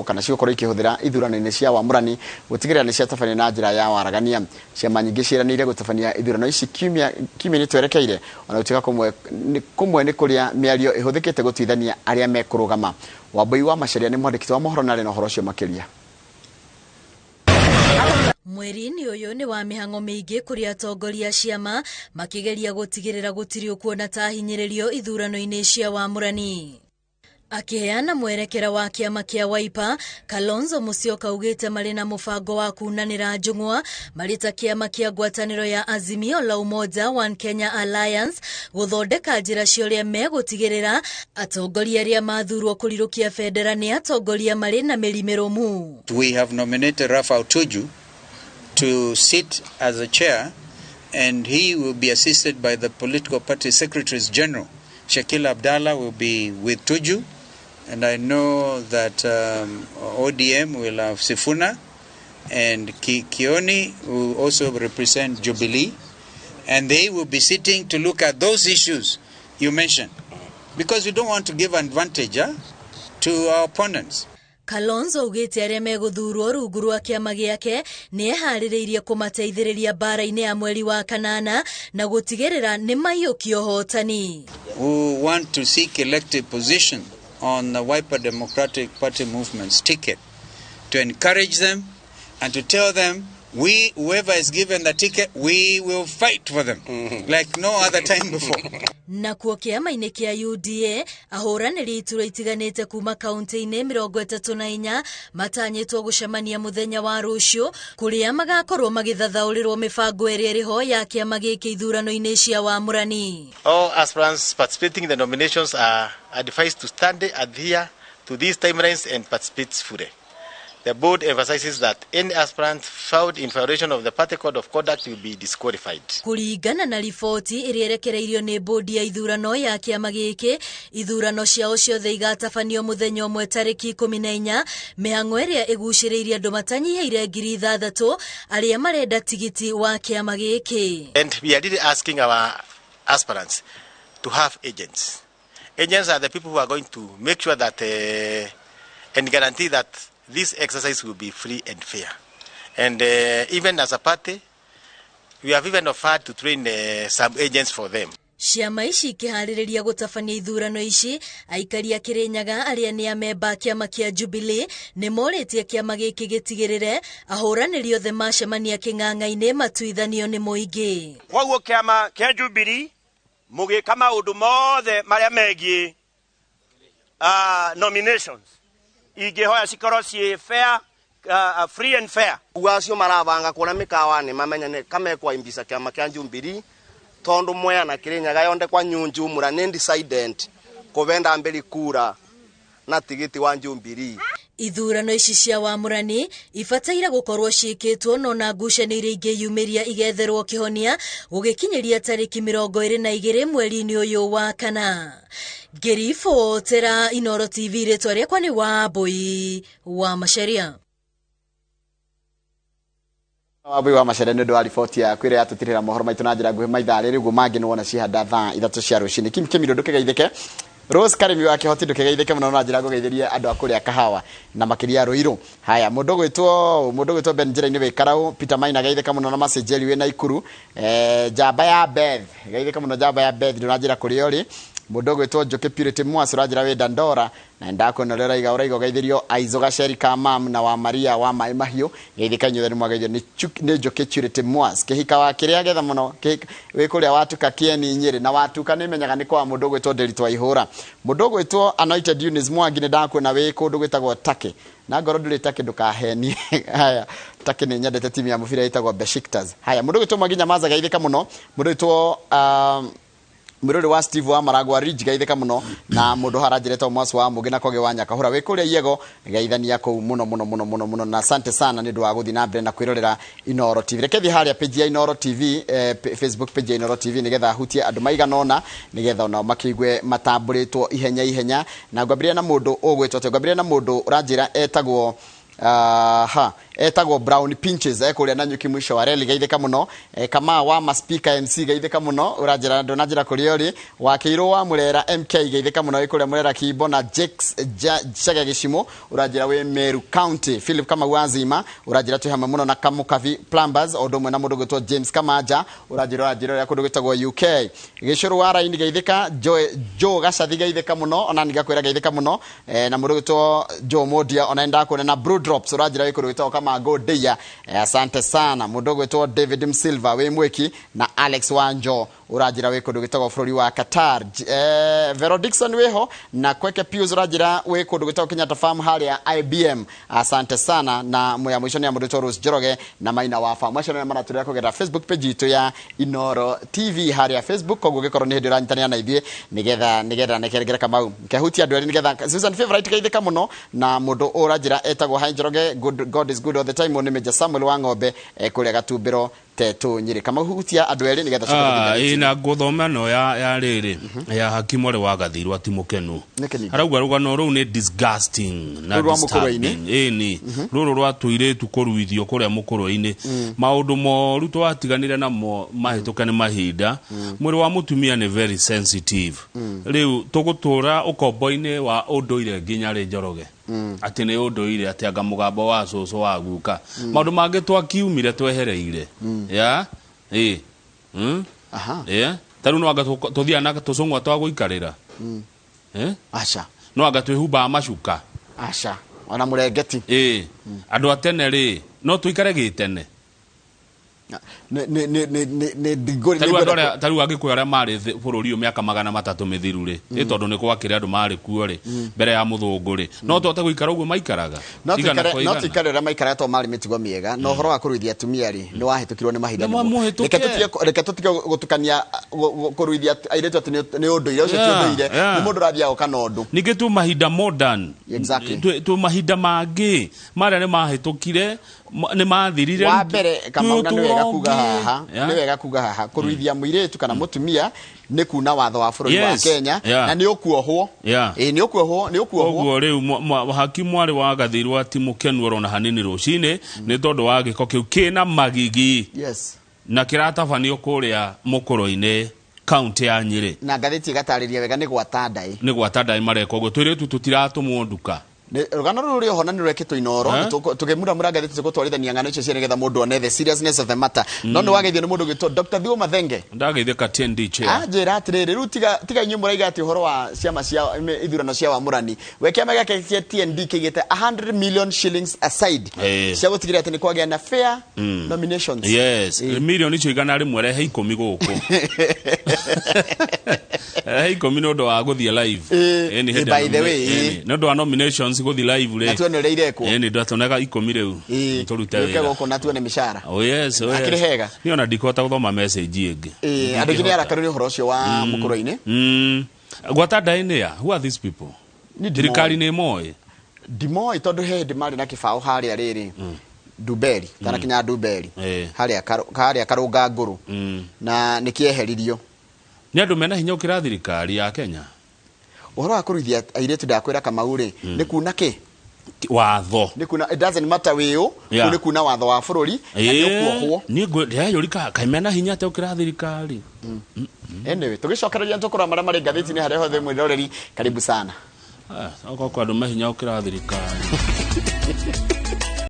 Kana cigũkorwo ikĩhũthĩra ithurano-inĩ cia wamũrani gũtigĩrĩra nĩ ciatabania na njĩra ya waragania. Ciama nyingĩ ciĩranĩire gũtabania ithurano ici kiumia kiumia-inĩ twerekeire, ona gũtuĩka kũmwe nĩ kũrĩa mĩario ĩhũthĩkĩte gũtuithania arĩa mekũrũgama. Wambui wa Macharia nĩ mwandĩki wa mohoro na arĩ na ũhoro ũcio makĩria. Mweri-inĩ ũyũ nĩ wa mĩhang'o mĩingĩ kũrĩ atongoria a ciama makĩgeria gũtigĩrĩra gũtirĩ ũkuona ta hinyĩrĩrio ithurano-inĩ cia wamũrani. Akĩheana mwerekera wa kĩama kĩa Wiper, Kalonzo Musyoka augĩte marĩ na mũbango wa kunanĩra njũng'wa marĩ ta kĩama kĩa ngwatanĩro ya Azimio la Umoja One Kenya Alliance, gũthondeka njĩra cia ũrĩa megũtigĩrĩra atongoria arĩa mathurwo kũrirũkia bendera nĩ atongoria marĩ na mĩri mĩrũmu. We have nominated Raphael Tuju to sit as a chair, and he will be assisted by the political party secretaries general. Shakil Abdallah will be with Tuju, and I know that ODM will have Sifuna, and Kioni will also represent Jubilee, and they will be sitting to look at those issues you mentioned, because we don't want to give advantage to our opponents. Kalonzo augĩte arĩa megũthurwo rungu rwa kĩama gĩake nĩ eharĩrĩirie kũmateithĩrĩria mbara-inĩ ya mweri wa kanana na gũtigĩrĩra nĩ maiyũkia ũhotani. Who want to seek elective position on the Wiper Democratic Party movement's ticket, to encourage them and to tell them, we, whoever is given the ticket, we will fight for them like no other time before. Nakuo kĩama-inĩ kĩa UDA, ahũranĩri iturwa itiganĩte kuma kaunti-inĩ 34 matanyĩtwo gũcemania mũthenya wa rũciũ, kũrĩa magakorwo magĩthathaũrĩrwo mĩbango ĩrĩa ĩrĩho ya kĩama gĩkĩ ithurano-inĩ cia wamũrani. All aspirants participating in the nominations are advised to stand, adhere to these timelines and participate fully. The board emphasizes that any aspirant found in violation of the party code of conduct will be disqualified. Kũringana na riboti ĩrĩa ĩrekereirio nĩ bodi ya ithurano ya kĩama gĩkĩ, ithurano ciao ciothe igatabanio mũthenya ũmwe tarĩki 14, mĩhang'o ĩrĩa ĩgucĩrĩirie andũ matanyihĩire 6,000 arĩa marenda tigiti wa kĩama gĩkĩ. And we are really asking our aspirants to have agents. Agents are the people who are going to make sure that and guarantee that this exercise will be free and fair. And even as a party, we have even offered to train some agents for them. Ciama ici ikĩharĩrĩria gũtabania ithurano ici, aikari a Kĩrĩnyaga arĩa nĩ amemba a kĩama kĩa Jubilee nĩ morĩtie kĩama gĩkĩ gĩtigĩrĩre ahũranĩri othe macemania kĩng'ang'a-inĩ matuithanio nĩ mũingĩ. Koguo kĩama kĩa Jubilee mũgĩka maũndũ mothe marĩa megiĩ nominations ingĩhoya cikorwo ciĩ fair, free and fair. Acio marabanga kuona mĩkawa-nĩ mamenye kamekwa kĩama kĩa Jubilee tondu Mwea na Kirinyaga yonde kwa nyunjumura ni decided kubenda mbere kura na tigiti wa Jubilee. Ithurano ici cia wamũrani ibataire gũkorwo ciĩkĩtwo no na ngucanio iria ingĩyumĩria igetherwo kĩhonia gũgĩkinyĩria tarĩki 22 mweri-inĩ ũyũ wa kana. Ngĩribotera Inooro TV, rĩtwa rĩakwa nĩ Wambui wa Macharia. Wambui wa Macharia nĩ ũndũ wa riboti yaku ĩrĩa yatũtirĩra mohoro maitũ na njĩra nguhĩ maithaa rĩrĩ ũguo mangĩ nĩ wona cihanda thaa 3 cia rũcinĩ. Kim Kĩmiro ndũkĩgeithĩke. Rose Karimi wa Kĩhoti ndũkĩgeithĩke mũno na njĩra ngũgeithĩrie andũ a kũrĩa Kahawa na makĩria Ruiru. Haya, mũndũ ũgwĩtwo Ben Njĩra-inĩ wĩ Karau, Peter Maina geithĩka mũno na Masejeri wĩ Naikuru. Njamba ya Beth, geithĩka mũno njamba ya Beth ndũranjĩra kũrĩa ũrĩ. Mũndũ ũgwĩtwo Njoki Purity Mwasi ũranjĩra wĩ Dandora na ndakuona ũrĩa ũraiga ũraiga ũgeithĩrio Aizo Gaceri ka mam na wa Maria wa Maĩ Mahiũ. Geithĩka inyuothe nĩ mwageithio nĩ Njoki Purity Mwasi. Kĩhika wa kĩrĩa getha mũno wĩ kũrĩa Watuka Kĩeni Nyĩrĩ na Watuka nĩ menyaga nĩ kwa mũndũ ũgwĩtwo Nderitu wa Ihũra. Mũndũ ũgwĩtwo Anointed Eunice Mwangi nĩ ndakuona wĩ kũndũ gwĩtagwo Turkey. Na ngorwo ndũrĩ Turkey ndũkahenie. Haya, Turkey nĩ nyendete timu ya mũbira ĩtagwo Besiktas. Haya, mũndũ ũgwĩtwo Mwangi Nyamaza geithĩka mũno. Mũndũ ũgwĩtwo mwĩrori wa Steve wa Maragwa Ridge geithĩka mũno na mũndũ haranjĩrĩtwo Mwasi wa Mũgĩ na Koge wa Nyakahũra wĩ kũrĩa Iego geithania kũu mũno mũno mũno mũno mũno na asante sana nĩ ũndũ wa gũthiĩ na mbere na kwĩrorera Inooro TV. Reke thiĩ harĩa page ya Inooro TV, Facebook page ya Inooro TV nĩgetha hutie andũ maigana ũna nĩgetha onao makĩigue matambũrĩtwo ihenya ihenya. Na ngwambĩrĩria na mũndũ ũgwĩtwo atĩa? Ngwambĩrĩria na mũndũ ũranjĩra etagwo, ha, Etagwo Brown Pinches kũrĩa Nanyuki mũico wa reli, geithĩka mũno. Kama wa ma speaker MC, geithĩka mũno. Ũranjĩra ndũnanjĩra kũrĩa ũrĩ. Wakĩirwo wa Mũrera MK, geithĩka mũno wĩ kũrĩa Mũrera Kimbo. Na Jakes Chege Gĩcimo, ũranjĩra wĩ Meru County. Philip Kamau wa Zima, ũranjĩra twĩ hamwe mũno na Kamukabi Plumbers, o ũndũ ũmwe na mũndũ gwĩtwo James Kamanja, ũranjĩra ũrĩa kũndũ gwĩtagwo UK. Gĩcũrũ wa Raini, geithĩka. Joe Gacathi, geithĩka mũno. Ona nĩngakwĩra geithĩka mũno. Na mũndũ gwĩtwo Joe Modia, ona ndakuona. Na Blue Drops, ũranjĩra wĩ kũndũ gwĩtagwo Kamango Ndeia. Asante sana. Mũndũ gwĩtwo David Msilva wĩ Mwĩki, na Alex Wanjo, ũranjĩra wĩ kũndũ gwĩtagwo bũrũri wa Qatar. Vero Dixon wĩho, na Kweke Pius, ũranjĩra wĩ kũndũ gwĩtagwo Kenyatta Farm harĩa IBM, asante sana. Na ya mũico nĩ ya mũndũ wĩtwo Rose Njoroge na Maina wa Farm. Acio nĩo maratũrĩra kũgerera Facebook page itũ ya Inoro TV harĩa Facebook. Koguo gĩkorwo nĩ hĩndĩ ũranyitanĩra na ithuĩ, nĩgetha nekengere Kamau kehutia andũ erĩ, nĩgetha Susan Favorite, geithĩka mũno. Na mũndũ ũranjĩra etagwo Hai Njoroge, good, God is good all the time. Nĩ Major Samuel wa Ng'ombe, kũrĩa Gatumbĩro Tetũ Nyĩrĩ. Kamau, hutia andũ erĩ nĩgetha tũcoke Ĩ na ngũthoma ĩno ya rĩrĩ ya hakimu ũrĩ wa gathirwo ati mũkenu. Nĩkĩ ningĩ? Arauga rũgano rũu nĩ disgusting na Rũrũ rwa mũkũrwe-inĩ? disturbing. Ĩni rũrũ rwa tũirĩtu kũruithio kũrĩa mũkũrwe-inĩ, maũndũ moru twatiganire namo mahĩtũke nĩ mahinda. Mwĩrĩ wa mũtumia nĩ very sensitive. Rĩu tũgũtũra ũkombo-inĩ wa ũndũire nginya rĩ, Njoroge? Atĩ nĩ ũndũire, atĩ anga mũgambo wa cũcũ wa guka, maũndũ mangĩ twakiumire twehereire ya ĩ. Ĩ ta rĩu no anga tũthiaga na tũcũng'wa twa gũikarĩra? Eh? Aca. No anga twĩhumbaga macuka? Aca, ona mũrengeti. Ĩ andũ a tene rĩ, no tũikare gĩtene? Nĩ ndingũri. Ta rĩu andũ arĩa, ta rĩu Agĩkũyũ arĩa marĩ bũrũri ũyũ mĩaka 300 mĩthiru rĩ, ĩ tondũ nĩ gwakĩrĩ andũ marĩ kuo rĩ mbere ya mũthũngũ rĩ, no tũhote gũikara ũguo maikaraga? No Igana tuikare kwa no igana. tuikare ũrĩa maikaraga tondũ marĩ mĩtugo mĩega, na ũhoro wa kũruithia atumia rĩ, nĩ wahĩtũkirwo nĩ mahinda. Nĩ mamũhĩtũke. Reke tũtige gũtukania kũruithia airĩtu atĩ nĩ ũndũire ũcio ti ũndũire. Nĩ mũndũ ũrathiaga ũka na ũndũ. Ningĩ tu mahinda modern. Tu mahinda mangĩ marĩa nĩ mahĩtũkire, nĩ mathirire. Wa mbere, Kamau, na nĩ wega Twĩ kuga ũtũũro haha ũngĩ. nĩ wega kuga haha, kũruithia mũirĩtu kana mũtumia nĩ kuna watho wa bũrũri wa Kenya na nĩ ũkuohwo. Ĩĩ, nĩ ũkuohwo, nĩ ũkuohwo. Koguo rĩu haki mwarĩ wa gathirwo ati mũkenu orona hanini rũcinĩ nĩ tondũ wa gĩko kĩu kĩna magigi na kĩratabanio kũrĩa mũkũrũ-inĩ, kaunti ya Nyĩrĩ. Na ngathĩti ĩgatarĩria wega nĩ gwata ndaĩ. Nĩ gwata ndaĩ mareka ũguo, tũirĩtu tũtiratũmwo nduka. Rũgano rũrũ rĩ oho na nĩ rwekĩtwo Inoro. Eh? Tũkĩmuramura ngathĩti tũgũtwarithania ng'ano icio cia nĩgetha mũndũ one the seriousness of the matter. No nĩ wageithio nĩ mũndũ ũgwĩtwo Dr. Thuo Mathenge. Ndageithĩka TND chair. Anjĩra atĩrĩrĩ, rĩu tiga inyuĩ mũraiga atĩ ũhoro wa ciama cia ithurano cia wamũrani, we kĩama gĩake kĩa TND kĩigĩte 100 million shillings aside cia gũtigĩrĩra atĩ nĩ kwagĩa na fair nominations. Yes, milioni icio 100, rehe 10 gũkũ, rehe 10 nĩ ũndũ wa gũthiĩ live. Ĩni, hĩndĩ ya By the way, ĩni, nĩ ũndũ wa nominations gũthiĩ live Na rĩ, tuone ũrĩa irekwo. Ĩni, ndatuonaga 10 rĩu tũrute Yũke wĩra. gũkũ na tuone mĩcara. Oh yes, oh yes. Akĩrĩ hega. Niĩ ona ndikũhota gũthoma message ĩngĩ. Andũ aingĩ nĩ arakaru nĩ ũhoro ũcio wa mũkũrũ-inĩ. Gwata ndaĩ nĩ ya who are these people? Niĩ ndimoĩ. Thirikari nĩ moĩ? Ndimoĩ, tondũ he hĩndĩ marĩ na kĩbaũ harĩa rĩrĩ Ndumberi, tanakinya Ndumberi, harĩa Karũnga Ngũrũ, na nĩ kĩeheririo. Nĩ andũ mena hinya ũkĩra thirikari ya Kenya. Ũhoro wa kũruithia airĩtu, ndakwĩra Kamau rĩ, nĩ kuna kĩ? Watho. Nĩ kuna, it doesn't matter wĩũ. Nĩ kuna watho wa bũrũri na nĩ ũkuohwo. Niĩ ndĩreyũria kaĩ mena hinya atĩa ũkĩra thirikari. Anyway, tũgĩcokereria tũkũrora marĩa marĩ ngathĩti-inĩ harĩa hothe. Mwĩroreri, karibu sana. Ah, okorwo kwa andũ me hinya ũkĩra thirikari.